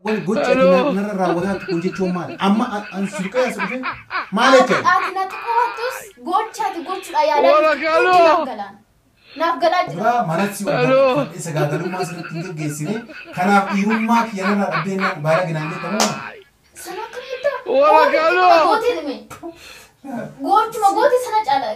Wani gochi ati narra raawwataatti kun jechuun maali? Amma an surqee as dhufe maal jechuudha? Ati na tuqoottus gocha ati gochuudha yaadaa jirtu galaan. Naaf galaa jira. Duraa manatti si sagaagalummaa sirriitti hin geggeessine kanaaf dhiirummaa kiyya narraa dhabdee baala ginaan jettamu. Sana akkamitti? Gootii dhime. Gochuma gootii sana caala.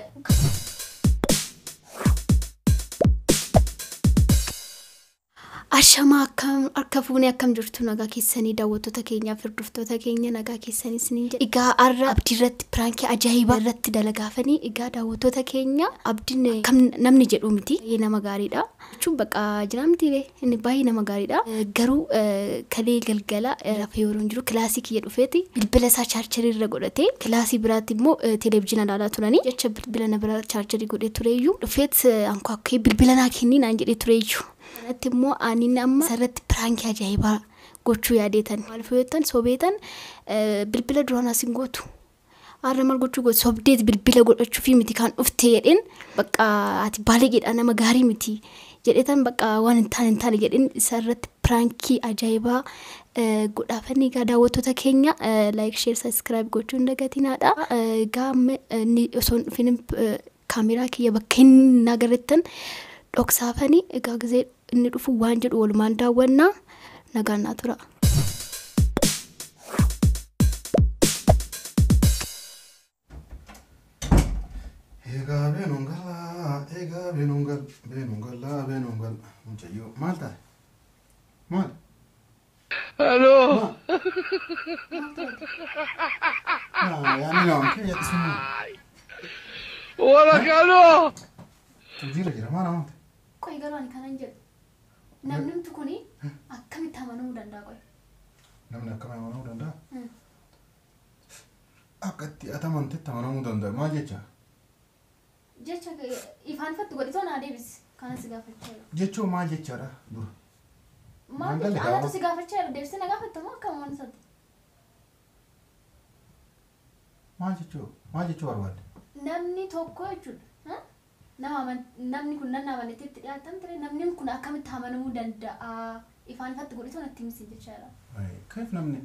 Ashamaa akkam harka fuunee akkam jirtu nagaa keessanii daawwattoota keenyaaf hordoftoota keenya nagaa keessanii isiniin jedha. Egaa har'a Abdii irratti piraankii ajaa'ibaa irratti dalagaafanii egaa daawwattoota keenya Abdiin kam namni jedhu miti baay'ee nama gaariidha. Jechuun bakka jira miti inni baay'ee nama gaariidha. Garuu kalee galgala lafa yeroo hin jiru kilaasii kiyya dhufeeti bilbila isaa chaarjarii irra godhatee kilaasii biraatti immoo televezyiina ilaalaa turanii jecha bilbila na bira chaarjarii godhee tureeyyuu dhufeet ankaakkee bilbila naa kennii naan jedhee tureeyyuu. Kanatti immoo ani amma sarratti piraankii ajaa'ibaa gochuu yaadeetan maaliif yoo jettan sobeetan bilbila duraan as hin gootu. Har'a maal gochuu gootu sobdeet bilbila godhachuufi miti kan dhufte jedheen bakka ati baalegeedha nama gaarii miti jedheetan bakka waan hin taane hin taane jedheen isarratti piraankii ajaa'ibaa godhaafanii egaa daawwattoota keenya like share subscribe gochuu hin dagatinaadha. Egaa inni osoo hin dhufin kaameraa kiyya bakka inni agarrettan dhoksaafanii egaa gisee inni dhufu waan jedhu walumaan daawwannaa nagaan naa tura. Egaa beenuun galaa, egaa beenuun gal, beenuun galaa, beenuun gal. Mucayyoo maal taate? Maal? Hello. Yaani nama kee yaadisuun. Wala kaloo. Hojiirra jira maal amante? Qoy garuu ani kanan jedhu. Namni kuni akkamitti amanamuu danda'a qoy? Namni akkamitti amanamuu danda'a? Akka itti ati amantetti amanamuu danda'a. Maal jecha? Jecha ifaan ifatti godhitoo naa deebisi. Kana si gaafachaa jiru. Jechuun maal jechaadha dura? Maal jecha? Anatu si gaafachaa jiru deebisee na gaafatta moo akkam waan isaati? Maal jechuu? Maal jechuu barbaadde? Namni tokko jechuudha. Namni kun nan amanetti itti dhiyaatan ture namni kun akkamitti amanamuu danda'a? Ifaan ifatti godhitoo natti himsi jechaadha. Kanaaf namni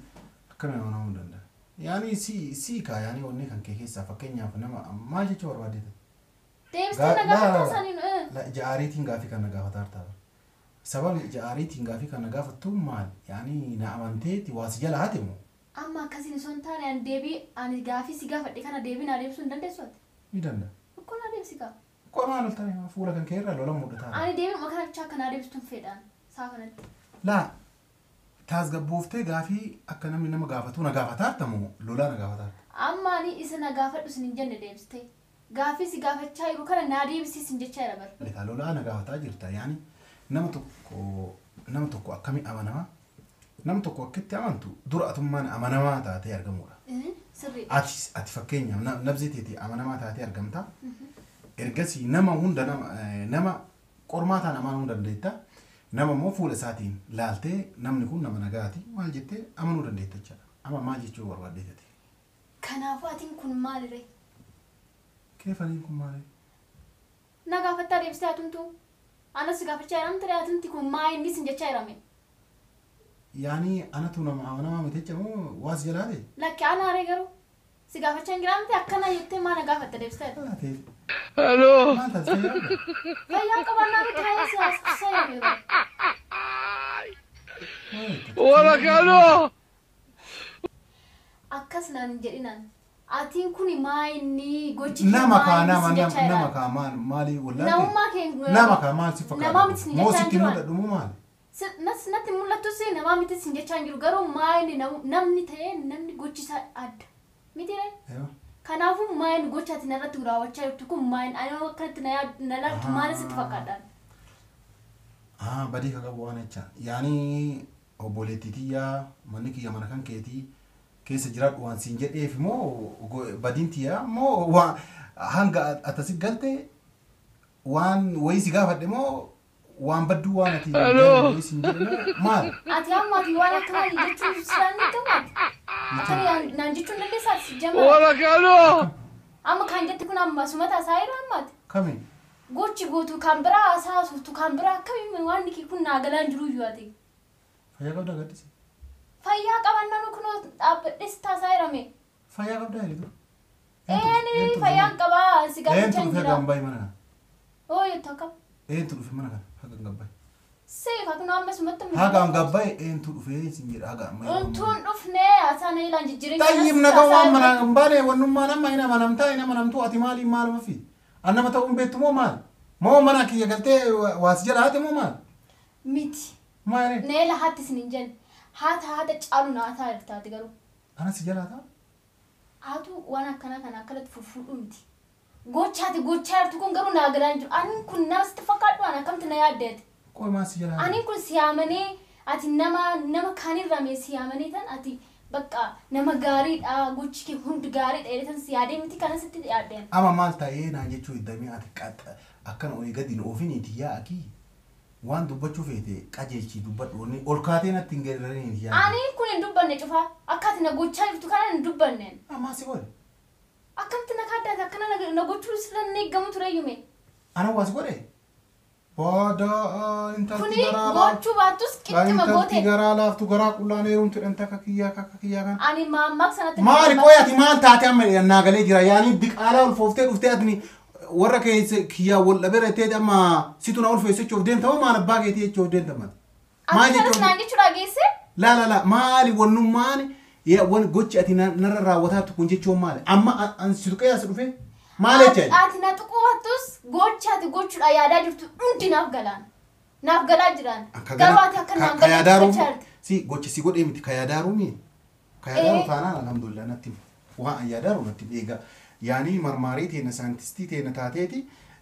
akkamitti amanamuu danda'a? Yaani si kaa yaani onnee kan kee keessaa fakkeenyaaf nama maal jechuu barbaadde? Deebisee na gaafataa isaanii. Jaariitiin gaafii kana gaafataa jirta. Sababni jaariitiin gaafii kana gaafattu maal? Yaani na amanteeti waa si jala haate moo? Amma akkasiin osoo hin taane ani deebii ani gaafii si gaafadhe kana deebii naa deebisuu hin dandeessu ati? Ni danda'a. Akkoo naa deebisi kaa. Qomaan ol taane fuula kan kee irraa lola mul'ata. Ani deebiin kana bichaa akka naa deebistu hin fedhaan saa kanatti. Laa taasgabbooftee gaafii akka namni nama gaafatu na gaafataa jirta moo lolaa na gaafataa jirta? Amma ani isa na gaafadhu sin hin jenne deebistee. Gaafii si gaafachaa jiru kana naa deebisiis hin jechaa jira bara. Lolaa na gaafataa jirta yaani nama tokko akkamii amanamaa? Nama tokko akkitti amantu dura atummaan amanamaa taatee argamudha. Sirrii. Ati fakkeenyaaf nabsee teetii amanamaa taatee argamta. Ergasii nama hunda nama qormaataan amanuu dandeetta. Nama immoo fuula isaatiin laaltee namni kun nama nagaati maal jettee amanuu dandeetta jechaadha. Amma maal jechuu barbaadde taate? Kanaafuu atiin kun maaliree? Keefaniin kun maaliree? Na gaafattaa deebistee atumtu. Anas si gaafachaa jiran ture atumti kun maa inni sin jechaa jirame? Yaani anatu nama amanamaa miti jecha moo waa si jalaa ta'e? Lakki ana haree garuu si gaafachaa hin jiran akkana jettee maa na gaafatta deebistee? Hello. Maal taate fayyaa qabdaa? Fayyaa qabannaa miti haala si haasofsiisaa jiru. Wala kaloo. Akkas naan hin jedhinaan. Atiin kuni maa inni gochi Nama kaa nama nama kaa maal maali wallaalte? Namummaa kee Nama kaa maal si fakkaata? Namaa miti sin Moo jechaa sitti hin jiru. mul'adhu moo maali? Natti mul'attus namaa miti sin jechaa hin jiru garuu maa inni namni ta'ee namni gochi isaa adda. Miti ree? Kanaafuu maa inni gocha ati narratti raawwachaa jirtu kun maa inni ani akkanatti na laaltu maal sitti fakkaadhaan? Badii ka qabu waan jecha. Yaani obboleettii tiyyaa manni kiyya mana kan keetii keessa jiraadhu waan siin jedheef moo badiin tiyyaa moo hanga atasi galte waan wayii si gaafadhe moo waan badduu waan ati wayii siin jedhe moo maal? Ati amma ati waan akkanaa jechuun siraan ni gabaati. Akkana naan jechuun dandeessaa ati jammaa. Wala kaloo. Amma kan jette kun amma sumata isaa yeroo ammaati. Kami? Gochi gootu kan biraa haasoftu kan biraa akkamiin waan kun naa galaan jiru iyyuu ati. Fayyaa qabdaa gaddise? Fayyaa qabannaan kunoo dhaabbadhes taasaa jirame. Fayyaa qabdaa jedhu. Eeni fayyaan qabaa si gaafachaa Eentu dhufee jira. gambaa mana kana? Oo jettu akkam. Eentu dhufe mana kana? Haga gambaa. Seefa kunoo ammasumatti. Haga gambaa eentu dhufee sin jedha haga amma. Untuun dhufnee haasaan ilaan jijjiirin. Tayyib nagaa waan mana hin baane wannummaan amma hin amanamtaa hin amanamtuu ati maaliin maaluma fi? Annama ta'uun beektu moo maal? Moo mana kiyya galtee waas jala haate moo maal? Miti. Maali? Neela haatti isin hin jenne. Haata haata caalu naa ta'a jirtaati garuu. Ana si jalaa ta'a? Haatu waan akkanaa kana akkanatti fuffuudhu miti. Gochaati gochaa jirtu kun garuu naa galaan jiru. Ani kun nama sitti fakkaadhu waan akkamti na yaaddeeti. Qoy maal si jalaa? Ani kun siyaamanee ati nama nama kaanirraa mee siyaamanee tan ati bakka nama gaariidha gochi kee hundi gaariidha jedhee tan si yaadee miti kana sitti yaaddeen. Ama maal ta'ee naan jechuu hiddamee ati qaxxa akkana olii gadi hin oofiniiti yaa akii. Waan dubbachuu feete qajeelchii dubbadhu wanni ol kaatee natti hin geeraraniiti yaa. Ani kun hin dubbanne cufaa akka ati na gochaa jirtu kana hin dubbanneen. Amaa si godhe. Akkamti na kaaddaate akkana na gochuu sirra hin eeggamu ture yume. Ana waa si godhe? Booda intalti Kuni garaa laaftu. gochuu baattus qixxima Intalti goote. garaa laaftu garaa qullaan heerumtu jedhan takka kiyyaa kakka kiyyaa kan. Ani maammaak sanatti. Maali qoy ati maal taate amma naa galee jira yaani diqaalaa ulfooftee dhuftee ati warra keessa kiyyaa wal dhabee rettee amma situ na ulfeesse jechuuf deemta moo maal abbaa keetii jechuuf deemta maal? Maal Ati kanas jechuuf? naan jechuudha geesse. La la la maali wannummaan wan gochi ati narra raawwataatu kun jechuun maali? Amma an situ qe'ee as dhufe maal jecha? Ati na tuquu baattus gocha ati gochuudha yaadaa jirtu hundi naaf galaan. Naaf galaa jiran. Garuu ati akka naan Ka galee yaadaaruu gochaa jirti. si gochi si godhee miti ka yaadaaruu mi? Ka yaadaaruu taanaan alhamdulillah natti waan an yaadaaruu natti eega. Yaani marmaarii teena saayintistii teena taateeti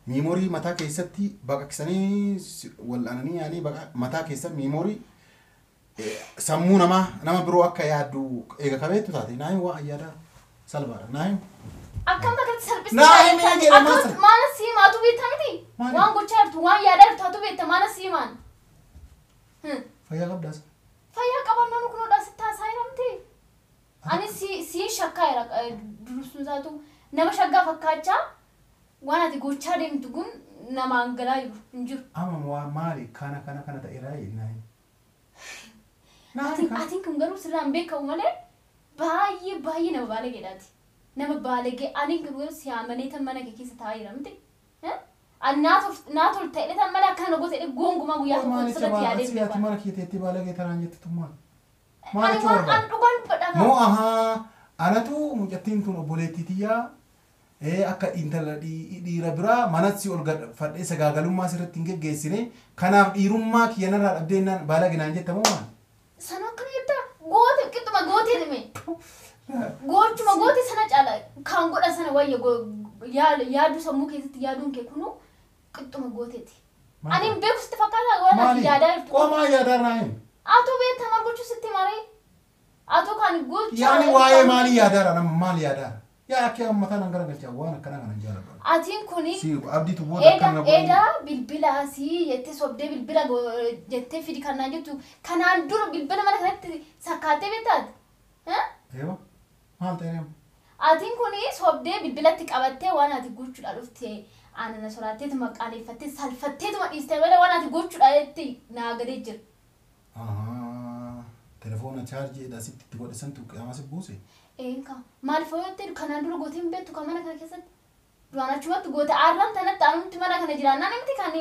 miimorii mataa keessatti baqaqsanii wal'aananii yaani mataa keessa miimorii sammuu namaa nama biroo akka yaaddu eega kabeettu taate naayin waan an yaadaaru salphaadha naayin. Akkam takkatti salphistee Naa himi jedhe maal Akkamitti maala siimaatu beekta miti? Maali? Waan gochaa jirtu waan yaadaa jirtu atu beekta maala siimaan. Fayyaa qabdaas. Fayyaa qabannaan kunuudha sitti haasaa jiramti. Ani si shakkaa jira dursuun isaatu nama shaggaa fakkaachaa waan ati gochaa deemtu kun namaan galaa jiru hin jiru. Amma waan maali kana kana kana ta'eeraa naayin. Naayin kana. Atiin kun garuu sirraan beekamu malee baay'ee baay'ee nama baalageedhaati. Nama baalagee ani kun garuu siyaamanee tan mana kee keessa taa'aa jira miti. Naa tol ta'e tan malee akkana na goota jedhee gonkumaa guyyaa tokko Maalicha sirratti yaadee baala ati beeku. mana kee teettee baalagee tanaan jettu maal? Maal Ani jechuu waan barbaada? an dhugaan dubbadha Moo ahaa anatu mucattiin tun obboleettii tiyyaa akka intala dhiira biraa manatti ol fadhee sagaagalummaa sirratti hin geggeessine kanaaf dhiirummaa kiyya narraa dhabdee naan baalage naan jetta moo maal? Sana akkana jettaa goote qixxuma gootee dhime. Gochuma goote sana caala kan godhan sana wayya yaaduu sammuu keessatti yaaduun kee kunuu qixxuma gooteeti. Ani hin beeku sitti fakkaata waan ati yaadaa jirtu. Qomaa yaadaa irraa hin. Atoo beektaa maal gochuu sitti maree? Atoo kan gochaa. Yaani waa'ee maalii yaadaara nama maal yaadaara? Yaa akka mataa nan garagalchaa waan akkanaa kana hin jaalladhu. Atiin kuni Si abdiitu booda eeda akkana godhu. eeda bilbila asii jettee sobdee bilbila jettee fidi kanaan jettu kanaan dura bilbila mana kanatti sakkaattee beektaati. Eewa maal ta'e deema? Atiin kuni sobdee bilbilatti qabattee waan ati gochuudha dhufte aanana soraatteetuma qaaleeffattee salfatteetuma dhiistee malee waan ati gochuudha jetti naa galee jira. Ahaa telefoona chaarjii asitti itti godhe santu qaama si buuse. Eenka maal fooyyatti kanaan dura gootee hin beektu kan mana kana keessatti duraan achumatti goote arraan tanatti anumti mana kana jiraannaan miti kan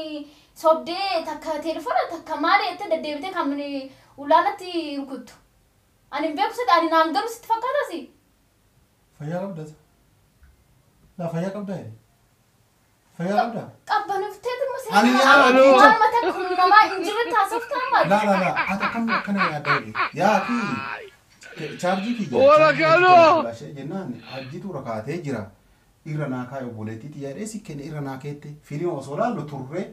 sobdee takka telefoona takka maali jettee deddeebitee kan ulaanatti rukuttu. Ani hin beeku sitti ani naan galu sitti fakkaatasi. Fayyaa qabdas. Laa fayyaa qabdaa jedhe. Fayyaa qabdaa? Qabbanufteetuma Ani waan mata kun namaa hin jirretti haasoftaa maali? Laa laa laa ati akkam akkana yaaddaa jedhe. Yaa fi chaarjii kiyya. Wala kaloo! Jennaan hajjitu rakaatee jira. Irra naa kaa'e obboleettii xiyya jedhee si kenne irra naa keette fiilima osoo laallu turre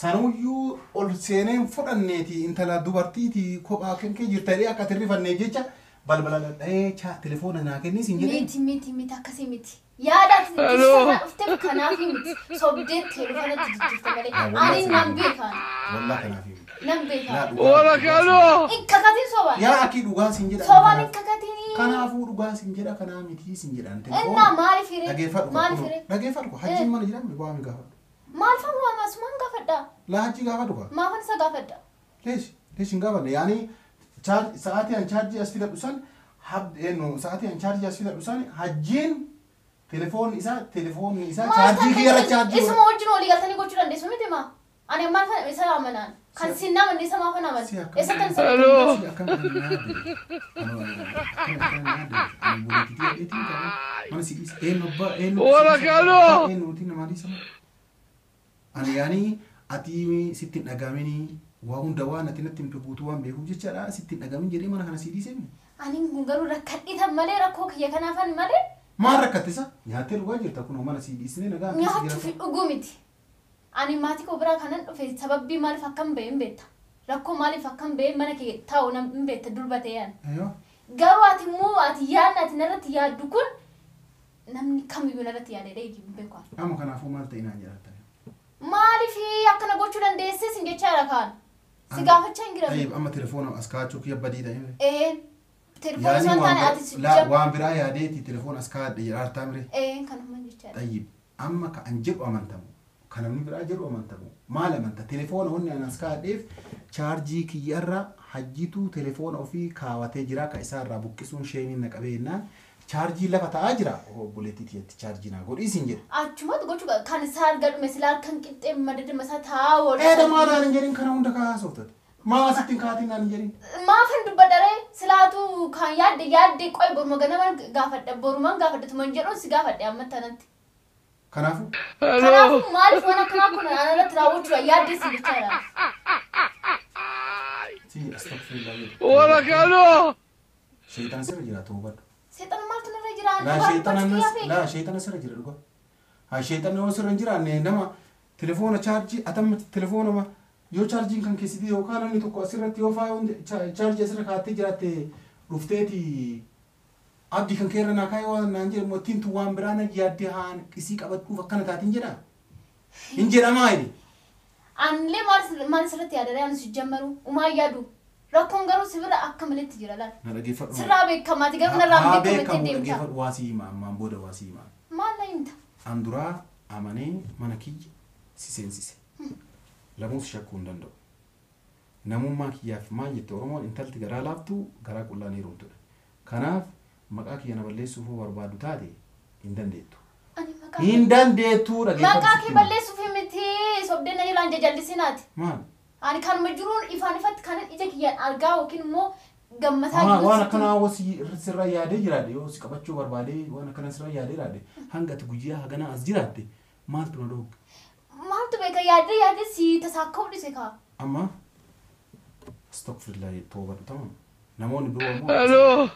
sanuyyuu ol seeneen fudhanneeti intala dubartiiti kophaa kenkee jirta jedhee akka tirrifanneef jecha balbala dhadha'ee telefoona naa kennis hin jedheen. Miti miti miti akkasii miti. Yaada ati sirraa dhufteef kanaaf miti. Sobdee telefoonatti jijjiirte malee. Ani nan beekaan. Wallaa kanaaf miti. Nan beekaan. Wala kaloo! Hin kakatiin sobaan. Yaa akii dhugaa sin jedha. Sobaan hin kakatiin. Kanaafuu dhugaa sin jedha kanaa miti sin jedhan. Innaa maaliif hiree? Dhageeffadhu. Maaliif hiree? Dhageeffadhu. Hajjiin mana jedhamu waami gaafadhu. Maal fa waama asumaan gaafadha? Laa hajjii gaafadhu kaa. Maafan isa gaafadha? Leesh leesh hin gaafanne yaani Sa'aatii an chaarjii as fidadhu san sa'aatii an chaarjii as fidadhu san hajjiin telefoonni isaa chaarjii kiyyarra chaarjii. Isuma wajjin walii galtanii gochuu dandeessu miti maa? Ani maal isa amanaan? Kan siin amanne isa maaf amanne? Eessa kan isa? Ani yaani ati sitti hin dhagaamini waa hunda waan ati natti himtu guutuu waan beekuuf jechaadha sitti hin dhagaamin jedhee mana kana sii dhiisee. Ani kun garuu rakkadhiitan malee rakkoo kiyya kanaafan malee. Maal rakkattisa? Nyaattee dhugaa jirta kunoo mana sii dhiisnee nagaa keessa Nyaachuu jiraata. fi dhuguu miti. Ani maatii koo biraa kanan dhufe sababii maaliif akkam ba'e hin beekta. Rakkoo maaliif akkam ba'e mana kee taa'u hin beekta durba ta'e. Garuu ati immoo ati yaadna ati narratti yaaddu kun namni kamiyyuu narratti yaadee hin beeku. Amma kanaafuu maal ta'e naan jedhatta? Maaliif akkana gochuu dandeessee sin jechaa jira kaan? Si gaafachaa hin jiran. Amma telefoona as kaa'achuu kiyya badii ta'e. Telefoona osoo hin taane ati waan biraa yaadeeti telefoona as kaa'adhe jedhaa mire. Kanuma jechaa jira. Tayyib amma ka an jedhu amantamu kan namni biraa jedhu amantamu maal amanta telefoona wanni an as kaa'adheef chaarjii kiyyarra hajjituu telefoona ofii kaawwatee jira ka isaarraa buqqisuun sheemiin na qabee chaarjii lafa taa'aa jira obboleettii tiyyatti chaarjii naa godhii siin jedhe. Achumatti gochuu kan isaa argadhume silaa kan qixxee madadima isaa taa'aa oolu. Eeda maal naan hin jedhin kana hunda kaasooftata. Maa asitti hin kaatiin naan hin jedhin. Maafin dubbadharee silaatu kan yaadde yaadde qoy boruma ganama gaafadha borumaan gaafadhatuman jedhuun si gaafadhe amma tanatti. Kanaafuu. Kanaafuu maaliif waan akkanaa kun anarratti raawwachuudha yaadde si jechaadha. Si astagfirullah. Wala Sheetaan sirra jira ta'uu badhu. Seexan maaltu narra jira? Laa sheexana sirra jira dhugaa. Haa sheexanni yoo sirra hin jiraanne nama telefoona chaarjii atamma telefoona yoo chaarjiin kan keessatti yookaan namni tokko asirratti yoo faayoon chaarjii asirra kaa'attee jiraatte dhufteeti abdii kan keerra naa kaayee waan naan jedhu ittiin tun waan biraa na yaaddee haan isii qabadhuuf akkana taatiin jedhaa. Hin jedhamaa inni. Anillee maal sirratti yaadadha ani si jammaru umaa yaadu. Rakkoon garuu si bira akka maletti jira laal. Na dhaggeeffadhu. Sirraa beekamaati garuu narraa beekamu itti deemta. Dhaggeeffadhu waa sii hima ammaan booda waa sii hima. Maal na himta? An duraa amanee mana kiyya si seensise. Lamuus shakkuu hin danda'u. Namummaa kiyyaaf maal jette Oromoon intalti garaa laaftuu garaa qullaan heerumtudha. Kanaaf maqaa kiyya na balleessuuf hoo barbaadu taate hin dandeettu. Hin dandeettu dhaggeeffadhu. Maqaa kee balleessuuf miti sobdeen na jalaan jajjallisinaati. Maal? Ani kanuma jiruun ifaan ifatti kanan ija kiyyaan argaa yookiin immoo gammataa jiru. Waan akkanaa hoo sirra yaadee jiraadhe yoo si qabachuu barbaadee waan akkanaa sirra yaadee jiraadhe hanga ati guyyaa haganaa as jiraatte maaltu na dhoowwe? Maaltu beeka yaadee yaadee si tasaakka dhise kaa. Amma astagfirullah toobadhu tamam. Namoonni biroo immoo.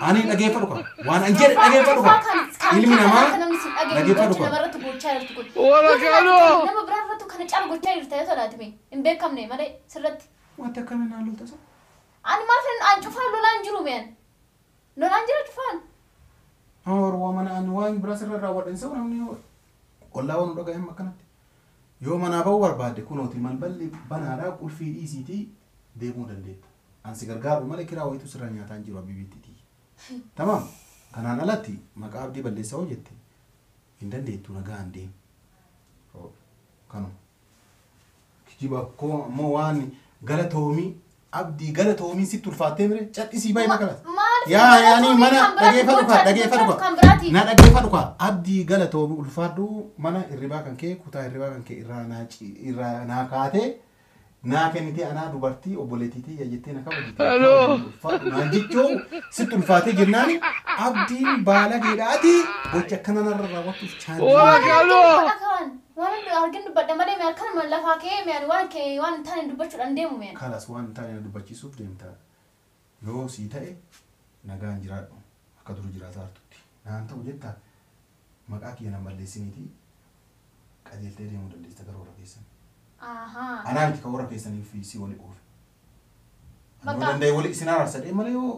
Ani dhaggeeffadhu kaa waan an jedhe dhaggeeffadhu kaa. Ilmi namaa dhaggeeffadhu kaa. Namarratti gochaa jirtu kun. Nama biraarrattu kana caalu gochaa jirta yoo taate mee hin beekamne malee sirratti. Wanti akkamii naan lolta isa? Ani maal fedhan an cufaan lolaan jiru meen. Lolaan jira cufaan. Haa mana ani waan biraa sirra raawwadhan isa namni ollaa waan dhaga'e akkanatti. Yoo manaa ba'uu barbaadde kunooti malballi banaadhaa qulfii dhiisiitii deemuu dandeetta. An si gargaaru malee kiraa wayitu sirra nyaataan jiru abbibiitti. Tamam kanaan alatti maqaa abdii balleessaa hoo jette hin dandeettu nagaan deemu. Kanuma. Kijiba koo ammoo waan galatoomii abdii galatoomii sitti ulfaattee mire cadhisii baay'ee makalaas. Yaa yaani mana dhageeffadhu kaa dhageeffadhu kaa na dhaggeeffadhu kaa abdii galatoomii ulfaadhu mana hirribaa kan kee kutaa hirribaa kan kee irraa naa kaatee naa kennitee anaa dubartii obboleettii tiyya jettee na kabajite. Naan jechuun sitti ulfaatee jennaani abdiin baala geedhaati gocha akkana narra raawwattuuf chaantii. Waan arginu dubbadha malee mee akkanuma lafaa ka'ee mee waan ka'ee waan hin taane dubbachuudhaan deemu mee. Kalas waan hin taane na dubbachiisuuf deemta. Yoo sii ta'e nagaan jiraadhu akka dur jiraataa jirtutti. Naan ta'u jetta maqaa kiyya nan balleessiniiti qajeeltee deemuu dandeessa gara warra keessan. Anaa miti kan warra keessanii fi si wali oofe. Ani danda'e wali isin araarsadhee malee yoo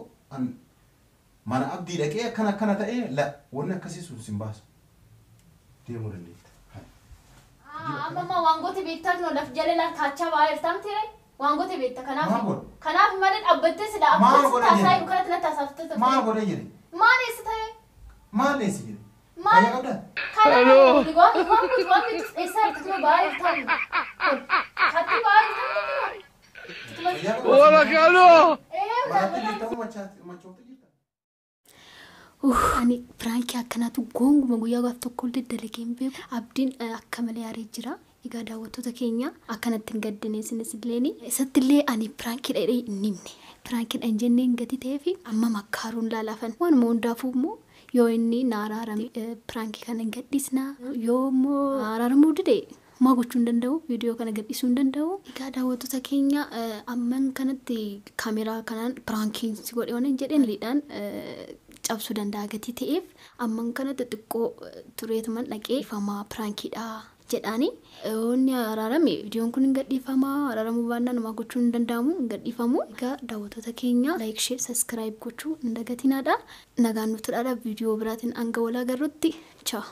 mana abdii dhaqee akkana akkana ta'ee la wanni akkasii sun sin baasu deemuu dandeetta. Amma waan goote beektaa kun laf jala laakaachaa baay'ee jirtamti ree waan goote beekta kanaaf kanaaf malee dhaabbattee sida akkas taasaa jiru kanatti na taasifte. Maal godhee jire? Maal eessa ta'e? Maal eessa jire? Maal qabdaa? Kanaaf waan waan waan bitus eessa jirtu baay'ee jirtan. Katti baay'ee jirtan. Wala kaloo. Maraatti jirta moo machoofte jirta? Ani piraankii akkanaatu goonguma guyyaa gaaf tokko illee dalagee hin beeku. Abdiin akka malee aaree jira. Egaa daawwattoota keenya akkanatti hin gaddine isinis illeen isatti illee ani piraankiidha jedhee hin himne. Piraankiidha hin jenneen gati ta'ee fi amma makkaaruun laalaafan. Waanuma hundaafuu immoo yoo inni na araarame piraankii kana hin gadhiisna, yoo immoo araaramuu dide maa gochuu hin danda'u, viidiyoo kana gadhiisuu hin danda'u. Egaa daawwattoota keenya amman kanatti kaameraa kanaan piraankiin si godhe waan hin jedheen hiriidhaan cabsuu danda'a gatii ta'eef amman kanatti xiqqoo tureetuman dhaqee ifamaa piraankiidha jedhaani. Inni araarame viidiyoon kun hin gadhiifamaa, araaramuu baannaan homaa gochuun hin danda'amu, hin gadhiifamu. Egaa daawwattoota keenya like, share, subscribe gochuu hin dagatinaadha. Nagaan nu turadha, viidiyoo biraatiin hanga wal agarrutti. Ciao.